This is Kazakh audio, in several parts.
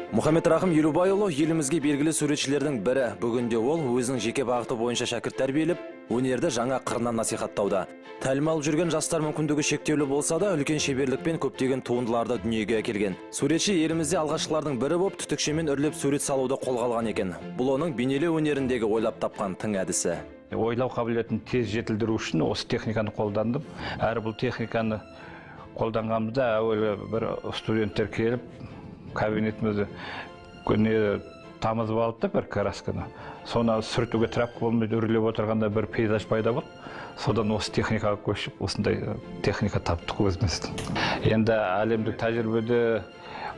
Мұхаммед Рахым Елубайұлы елімізге белгілі суретшілердің бірі. Бүгінде ол өзінің жеке бағыты бойынша шәкірт тәрбиелеп, өнерді жаңа қырынан насихаттауда. Тәлім алып жүрген жастар мүмкіндігі шектеулі болса да, үлкен шеберлікпен көптеген туындыларды дүниеге әкелген. Суретші елімізде алғашқылардың бірі болып түтікшемен үрлеп сурет салуды қолға алған екен. Бұл оның бейнелеу өнеріндегі ойлап тапқан тың әдісі. Ойлау қабілетін тез жетілдіру үшін осы техниканы қолдандым. Әрі бұл техниканы қолданғанымызда әуелі бір студенттер келіп кабинетімізді не тамызып алды да бір красканы. Соны сүртуге тряпка болмай үрлеп отырғанда бір пейзаж пайда болды. Содан осы техникаға көшіп, осындай техника таптық өзіміздің. Енді әлемдік тәжірибеде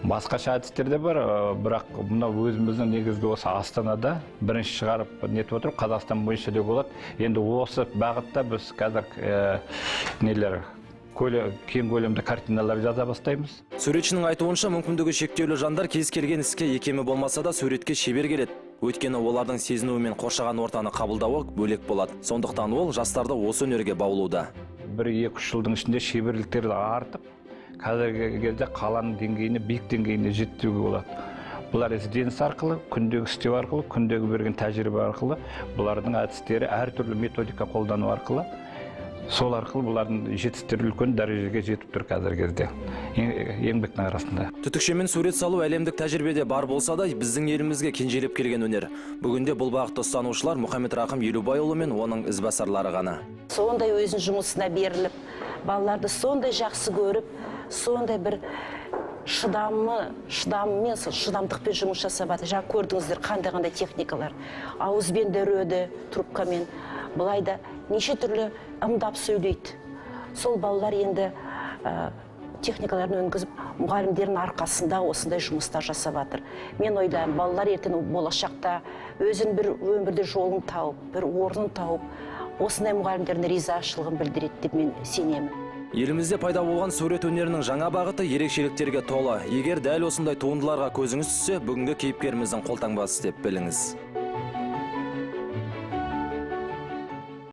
басқаша әдістер де бар, бірақ мынау өзіміздің негізгі осы Астанада бірінші шығарып нетіп отырып, Қазақстан бойынша деуге болады. Енді осы бағытта біз қазір нелер кең көлемді картиналар жаза бастаймыз. Суретшінің айтуынша, мүмкіндігі шектеулі жандар кез келген іске икемі болмаса да суретке шебер келеді. Өйткені олардың сезінуі мен қоршаған ортаны қабылдауы бөлек болады. Сондықтан ол жастарды осы өнерге баулуда. 1-2-3 жылдың ішінде шеберліктері артып, қазіргі кезде қаланың деңгейіне, биік деңгейіне жетуге болады. Бұлар ізденіс арқылы, күндегі істеу арқылы, күндегі берген тәжірибе арқылы, бұлардың әдістері әртүрлі методика қолдану арқылы, сол арқылы бұлардың жетістіктері үлкен дәрежеге жетіп тұр қазіргі кезде еңбектің арасында. Түтікшемен сурет салу әлемдік тәжірибеде бар болса да, біздің елімізге кенжелеп келген өнер. Бүгінде бұл бағытты ұстанушылар Мұхаммед Рахым Елубайұлы мен оның ізбасарлары ғана. Сондай өзінің жұмысына беріліп, балаларды сондай жақсы көріп, сондай бір шыдаммен, шыдамдықпен жұмыс жасап жатыр. Жаңа көрдіңіздер қандай-қандай техникалар. Ауызбен де үреді, трубкамен. Былай да неше түрлі ымдап сөйлейді. Сол балалар енді техникаларын өнгізіп, мұғалімдердің арқасында осындай жұмыстар жасап жатыр. Мен ойлаймын, балалар ертең болашақта өзін бір өмірде жолын тауып, бір орнын тауып, осындай мұғалімдердің ризашылығын білдіреді деп мен сенемін. Елімізде пайда болған сурет өнерінің жаңа бағыты ерекшеліктерге толы. Егер дәл осындай туындыларға көзіңіз түссе, бүгінгі кейіпкеріміздің қолтаңбасы деп біліңіз.